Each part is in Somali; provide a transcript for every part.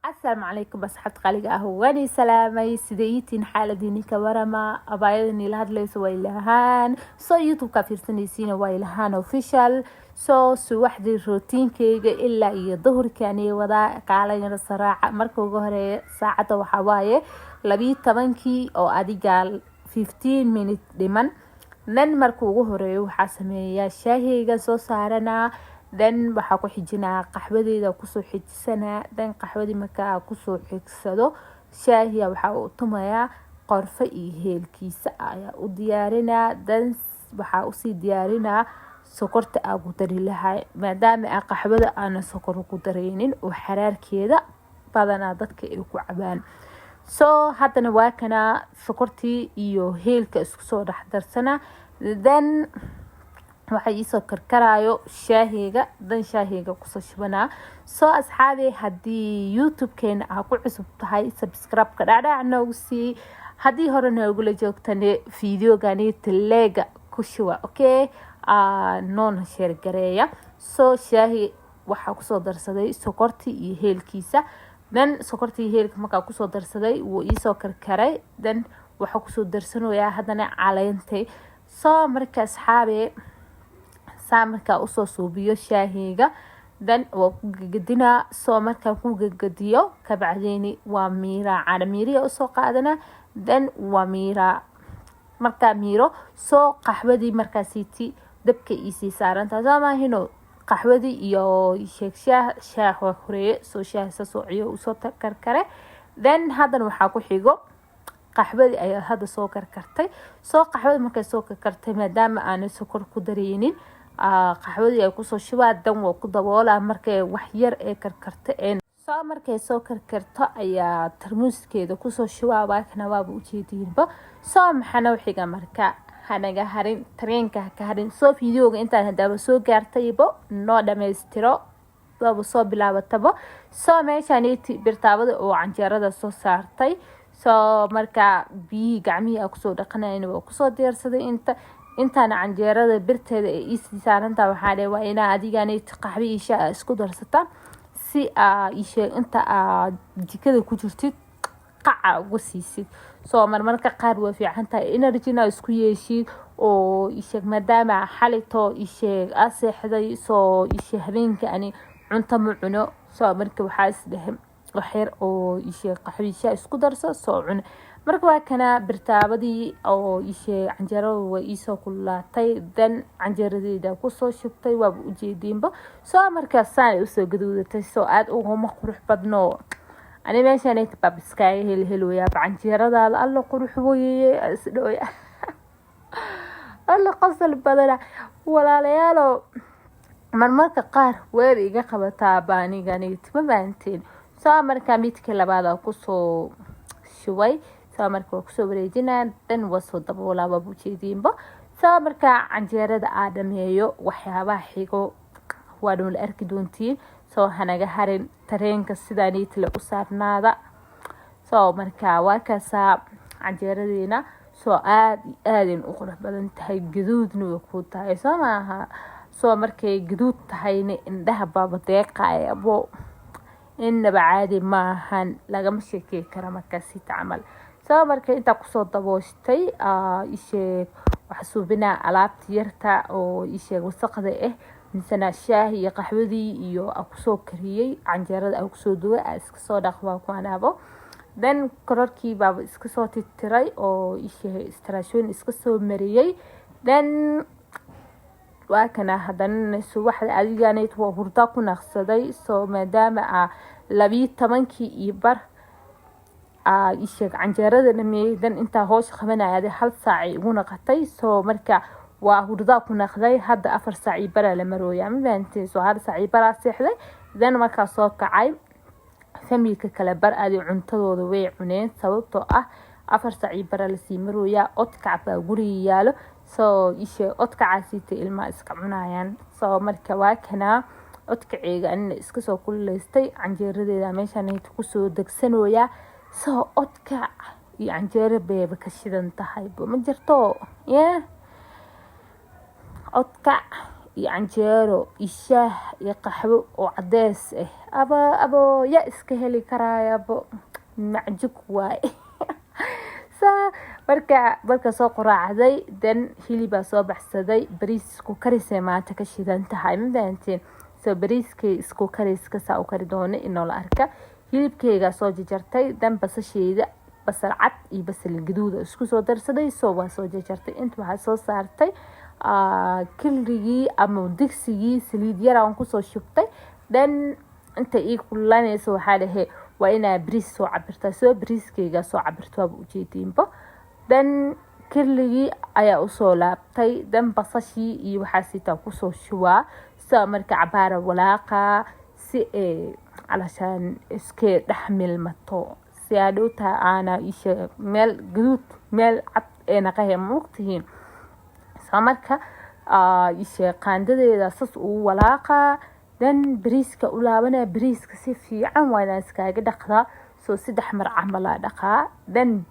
Asalaamu calaykum asxaabta qaaliga ah, waani salaamay. Sida iitiin xaaladiini ka warama? Abaayadani la hadlayso waa Ilahaan. Soo YouTube-ka fiirsanaysiina waa Ilahaan Official. Soo subaxdii routine-keyga ilaa iyo duhurkii anay wadaa kaalayana saraaca. Marka ugu horeeya saacadda waxaa waaye 12-kii oo adiga 15 minute dhiman. Then marka ugu horeeyo waxaa sameeyaa shaahiyga soo saaranaa, then waxaa ku xijinaa qaxwadeeda, kusoo xijisanaa. Then qaxwadii markaa kusoo xigsado, shaahiya waxaa u tumayaa qorfo iyo heelkiisa ayaa u diyaarinaa. Then waxaa usii diyaarinaa sokorta aa ku dari lahay, maadaama aa qaxwada aana sokor ku dareynin oo xaraarkeeda badanaa dadka ay ku cabaan. So haddana waa kanaa sokortii iyo heelka isku soo dhex darsana. Then waxaa iisoo karkaraayo shaahiyga, then shaahiyga kusoo shubanaa. Soo asxaabi, haddii YouTube-keena aa ku cusub tahay, subscribe-ka dhacdhac noogu sii. Haddii hore noogula joogtane, video-gani like-ga ku shuba, okay, noona share gareeya. Soo shaahi waxaa kusoo darsaday sokortii iyo heelkiisa. Then sokortii iyo heelka markaa kusoo darsaday, wuu iisoo karkaray. Then waxaa kusoo darsanayaa haddana caleentay. Soo marka asxaabe, saa markaa usoo suubiyo shaahiyga, then waa ku gagadinaa. Soo markaa ku gagadiyo kabacdeeni waa miiraa, caana miiriya usoo qaadana. Then waa miiraa. Markaa miiro, soo qaxwadii markaasiiti dabka iisii saarantaa. Soo maahino qaxwadii iyo sheeg shaah. Shaah waa horeeye, soo shaah sasoo ciyo usoo karkare. Then haddana waxaa ku xigo qaxwadii ayaa hadda soo karkartay. Soo qaxwada markay soo karkartay, maadaama aanay sokor ku dareynin, qaxwadii ay kusoo shubaa. Then waa ku daboolaa markay wax yar ee karkarta. Ee soo markay soo karkarto ayaa tarmuuskeeda kusoo shubaa. Waakana, waaba ujeediinba. Soo maxana xiga? Marka hanaga harin tareenka, haka harin. Soo video-ga intaan hadaaba soo gaartaybo, noo dhamaystiro, waaba soo bilaabataba. Soo meeshaaniti birtaabada oo canjeerada soo saartay. Soo markaa biyihii gacmihii a kusoo dhaqanayn waa kusoo diyaarsaday. Intaana canjeerada birteeda ee iisii saaranta, waxaa dhe waa inaa adiganit qaxwi iyo shaah isku darsata, si aa isheeg inta aad jikada ku jirtid qaca uga siisid. Soo marmarka qaar waa fiican tahay energy-na isku yeeshid oo isheeg, maadaama xalito isheeg aa seexday. Soo isheeg habeenka ani cunto ma cuno. Soo marka waxaa isdhehe waxyar oo isheeg qaxwi shaah isku darso, soo cuna. Marka waa kana birtaabadii oo isheeg canjeerada waa iisoo kululaatay. Then canjeeradeeda kusoo shubtay, waaba ujeediinba. Soo markaa saan ay usoo gaduudatay, soo aada uguma qurux badno. Ani meeshaan baab iskaaga helhelooyaaba canjeeradaada. Alla qurux weye, isdhooya. Alla qosol badana, walaalayaalo. Marmarka qaar weeba iga qabataa baaniganit, ma fahanteen? Soo markaa midka labaada kusoo shubay. Soo marka waa kusoo wareejinaa, then waa soo daboolaa, waaba ujeediinba. Soo markaa canjeerada aa dhameeyo, waxyaabaha xigo waa dhoon la arki doontiin. Soo hanaga harin tareenka, sidaaniitale u saarnaada. Soo markaa waa kaasaa canjeeradeena. Soo aada iyo aadan u qurux badan tahay, gaduudna way ku tahay, soo maaha? Soo markay gaduud tahayna indhaha baaba deeqayabo, innaba caadi maahan, lagama sheekey kara markaasita camal. Soo marka intaa kusoo dabooshtay, isheeg waxaa suubinaa alaabta yarta oo isheeg wasaqda ah, misena shaahi iyo qaxwadii iyo a kusoo kariyey, canjeerada a kusoo duway, a iska soo dhaq. Waa kuanaabo. Then kororkii baaba iska soo titiray oo isheeg istaraashooyin iska soo mariyey. Then waa kana haddana subaxda adiganayt waa hurda ku naqsaday. Soo maadaama a 12-kii iyo bar aa isheeg canjeerada dhameeyey, then intaa hoosha qabanaya 1 saacay igu naqatay. Soo marka waa hurdaa ku naqday. Hadda 4 saac iyo baraa la marooya, ma fahanteen? Soo 1 saac iyo baraa seexday. Then markaa soo kacay, family-ka kale bar aadi cuntadooda way cuneen, sababtoo ah 4 saac iyo baraa lasii marooyaa. Odkac baa guriga yaalo, soo ishe odkacaasiita ilmaha iska cunayaan. Soo marka waa kanaa odkaceega, anina iska soo kululeystay canjeeradeeda meeshaan kusoo degsanooyaa. Soo odkac iyo canjeero beeba ka shidan tahay ma jirto ye. Odkac Iyo canjeero iyo shaah iyo qaxwo oo cadeys ah. Abo abo, yaa iska heli karaayabo? Macjug waaye. So marka soo quraacday, then hilibaa soo baxsaday. Bariis isku karisay maanta ka shidan tahay, ma fahanteen? So bariiskay isku kariska saa u kari doono inoola arka. Hilibkeygaa soo jajartay, dan basasheeda, basal cad iyo basal gaduud isku soo darsaday. So waa soo jajartay. Inta waxaa soo saartay kilrigii ama digsigii, saliid yaraan kusoo shubtay. Then inta ii kululanaysa waxaa dhahe, waa inaa bariis soo cabirtaa. Soo bariiskeyga soo cabirta, waaba ujeediinbo. Then kirligii ayaa usoo laabtay, then basashii iyo waxaa sitaa kusoo shubaa. So marka cabaara walaaqa si ay calashaan iskee dhex milmato, si adhowtaa aana isha meel gaduud meel cad ee naqahe, ma ogtihiin? So marka isha qaandadeeda sas ugu walaaqaa, then bariiska u laabanaya. Bariiska si fiican waa inaa iskaaga dhaqdaa. Soo 3 mar camalaa dhaqaa, then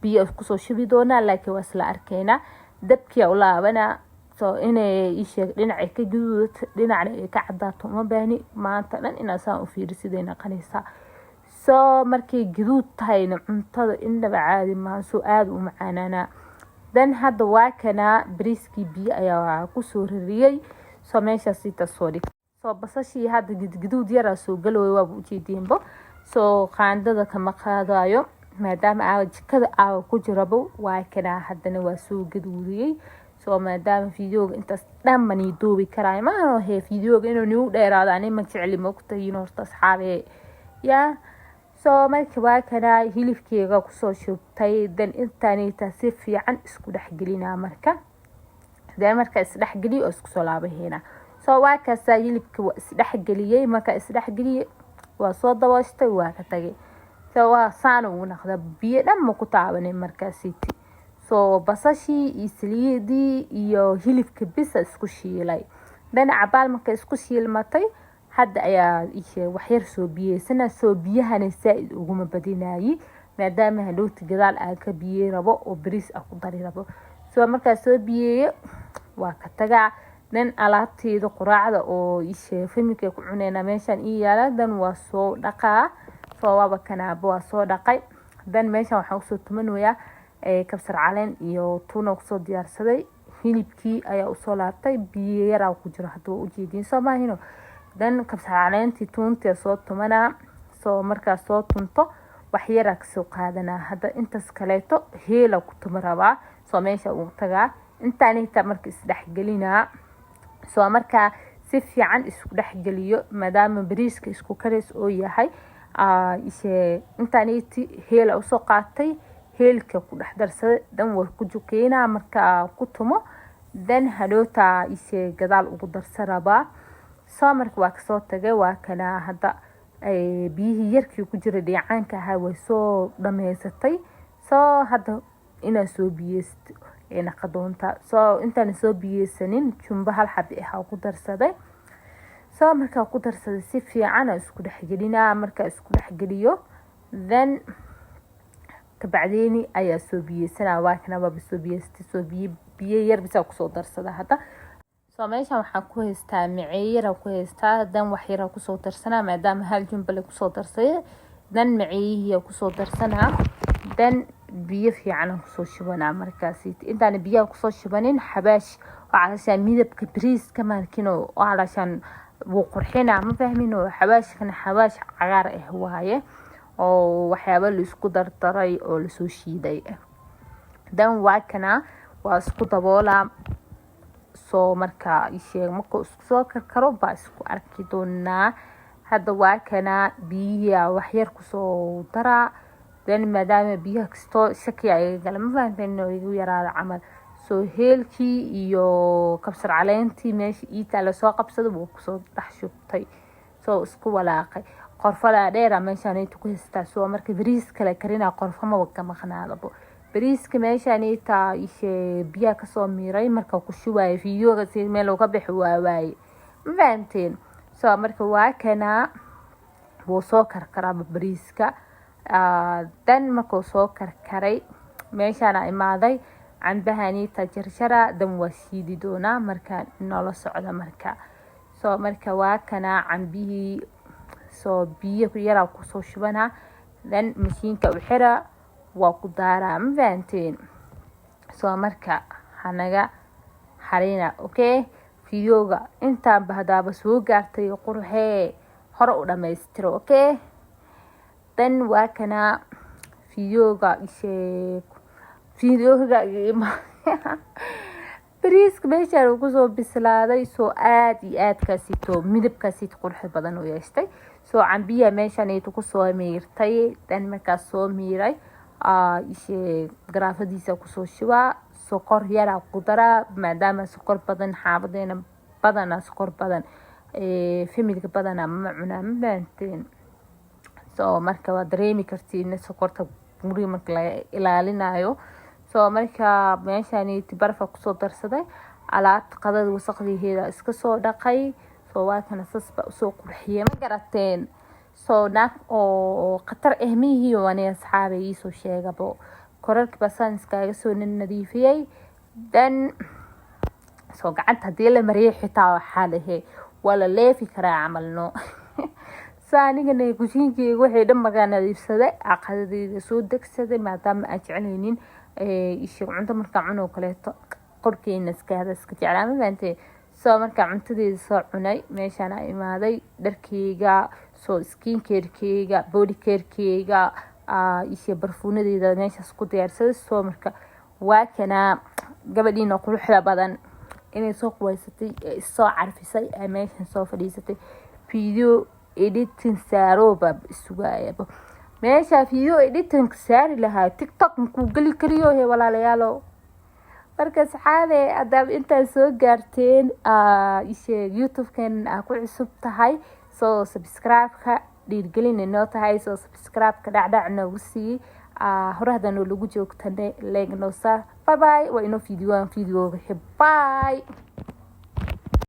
biyo kusoo shubi doonaa, laakiin waa isla arkeynaa. Dabkiia u laabanaa. So inay isheeg dhinacay ka gaduudato, dhinacna ay ka cadaato uma baahni. Maanta dhan inaa saan u fiiri siday naqanaysaa. So markay gaduud tahayna cuntada indhaba caadi maaha, soo aada u macaanaanaa. Then hadda waa kanaa, bariiskii biyo ayaa kusoo rariyey. So meeshaas sita soo dhig. So basashii hadda gidguduud yaraa soo galooy, waaba ujeediinbo. So qaandada kama qaadayo maadaama aawa jikada aawa ku jirabo. Waa kanaa, haddana waa soo gaduudiyey. So maadaama videoga intaas dhan duubi karaayo maano hee, videoga inuu nigu dheeraado ani ma jecli, maogtahiin horta, asxaabe yaa. So marka waa kanaa, hilibkeyga kusoo shubtay. Then intaanita si fiican isku dhexgelinaa. Marka then marka isdhexgeliyo oo isku soo laabaheena. So waa kaasaa, hilibka waa isdhexgeliyey. Marka isdhexgeliyey, waa soo dabooshtay, waa ka tagay. So waa saan ugu naqda, biyo dhan ma ku taabanin markaasiti. So basashii iyo saliidii iyo hilibka bisa isku shiilay. Dhinaca baal marka isku shiilmatay, hadda ayaa ishe waxyar soo biyeysana. Soo biyahana saa-id uguma badinayi, maadaama hadhowti gadaal aan ka biyey rabo oo bariis ah ku dari rabo. So markaa soo biyeeyo, waa ka tagaa. Then alaabteeda quraacda oo ishe familka ku cuneyna meeshaan ii yaala, then waa soo dhaqaa. So waaba kanaaba, waa soo dhaqay. Then meeshaan waxaan kusoo tumanayaa kabsar caleen iyo tuuna kusoo diyaarsaday. Hilibkii ayaa usoo laabtay, biyo yaraa ku jiro hadda, waa ujeediin soo maahino? Then kabsar caleentii, tuuntii soo tumanaa. So markaa soo tunto, wax yaraa kasoo qaadanaa. Hadda intaas kaleeto heela ku tuma rabaa. So meesha ugu tagaa, intaan hitaa marka isdhexgelinaa. So markaa si fiican isku dhexgeliyo, maadaama bariiska isku karis oo yahay, intaaniti heela usoo qaatay, heelka ku dhex darsaday. Dan waa ku jukeynaa. Markaa ku tumo, then hadhowtaa ishe gadaal ugu darsa rabaa. So marka waa kasoo tagay. Waa kana, hadda biyihii yarkii ku jira dheecaanka ahaa way soo dhameysatay. So hadda inaa soo biyeysto ay naqa doontaa. So intaan soo biyeysanin, jumbo hal xabi ahaa ku darsaday. So markaa ku darsaday, si fiican isku dhexgelinaa. Markaa isku dhexgeliyo, then kabacdeeni ayaa soo biyeysanaa. Waa kana, waaba soo biyeystay. Soo biyo biyo yar bisaa kusoo darsada hadda. So meeshan waxaan ku haystaa maceey yara ku haystaa. Dan wax yara kusoo darsanaa, maadaama hal jumbale kusoo darsaday. Dan maceeyihiia kusoo darsanaa, dan biyo fiican kusoo shubanaa. Markaasi intaan biyaha kusoo shubanin, xabaash oo calashaan midabka bariiska maarkino oo calashaan wuu qurxinaa, ma fahmino? Xabaashkana xabaash cagaar ah waaye oo waxyaaba laisku dardaray oo lasoo shiiday. Dan waa kana, waa isku daboolaa. Soo markaa isheeg, markuu isku soo karkaro baa isku arki doonaa. Hadda waa kana, biyihiia waxyar kusoo daraa. Then maadaama biyaha kastoo shaki ayaga gala, ma fahanteen, inuu igu yaraado camal. Soo heelkii iyo kabsar caleentii meesha iitaa lasoo qabsada wuu kusoo dhex shubtay. Soo isku walaaqay. Qorfalaa dheera meeshaanayta ku haystaa. Soo marka bariis kale karinaa, qorfo maba ka maqnaadabo. Bariiska meeshaanayta ishe biyaha kasoo miiray marka ku shubaayo, videoga si meel uga bixi waa waaye, ma fahanteen? So marka waa kanaa, wuu soo karkaraaba bariiska. Dan markuu soo karkaray, meeshaana imaaday. Canbahaniita jarjara dan waa shiidi doonaa, marka noola socda. Marka so marka waa kana cambihii. Soo biyo yaraa kusoo shubanaa, then mashiinka u xira, waa ku daaraa. Ma fahanteen? Soo marka hanaga harina. Okay, videoga intaanba hadaaba soo gaartay, qurxee, hore u dhamaystiro. Okay, then waa kana videoga isheeg. Videoga bariiska meeshaan uu kusoo bislaaday. Soo aada iyo aadkaasito midabkaasito qurux badan u yeeshtay. Soo cambiya meeshaan kusoo miirtay. Then markaas soo miiray, ishee, garaafadiisa kusoo shubaa, sokor yaraa ku daraa, maadaama sokor badan xaafadeena badana, sokor badan familyga badana ma cunaa. Ma fahanteen? So marka waa dareemi kartiin sokorta guriga marka laga ilaalinayo. So marka meeshaan barfa kusoo darsaday, alaabta qadada wasaqdiheeda iska soo dhaqay. So waa kana, sasba usoo qurxiyay. Ma garateen? So naag oo khatar ah mihii ani, asxaabay, iisoo sheegabo. Korarka basaan iskaga soo nadiifiyey. Then soo gacanta hadii la mariyay xitaa waxaa lehe waa la leefi karaa camalno. So anigana kushiinkeyga waxay dhan markaa nadiifsaday, qadadeyda soo degsaday, maadaama aan jeceleynin isheeg cunto markaa cunoo kaleeto qorkeena iskaada iska jeclaa. Ma fahantee? So markaa cuntadeeda soo cunay, meeshaan aa imaaday, dharkeyga, soo skin carekeyga, body carekeyga, ishe, barfuunadeeda meeshaas ku diyaarsaday. Soo marka waa kanaa gabadhiina quruxda badan inay soo qubaysatay, ee soo carfisay, ee meeshan soo fadhiisatay. Video editing saarooba isugaayaba meesha video editing saari lahaa, TikTok makuu geli kariyo he, walaalayaalo. Marka asxaabe, haddaaba intaad soo gaarteen, isheeg, YouTube-kan aa ku cusub tahay, soo subscribe-ka dhiirgelin inoo tahay. Soo subscribe-ka dhacdhac noogu sii. Hore haddaa noo lagu joogtane, like noo saar. Bye bye, waa inoo videoan videoga. Bye.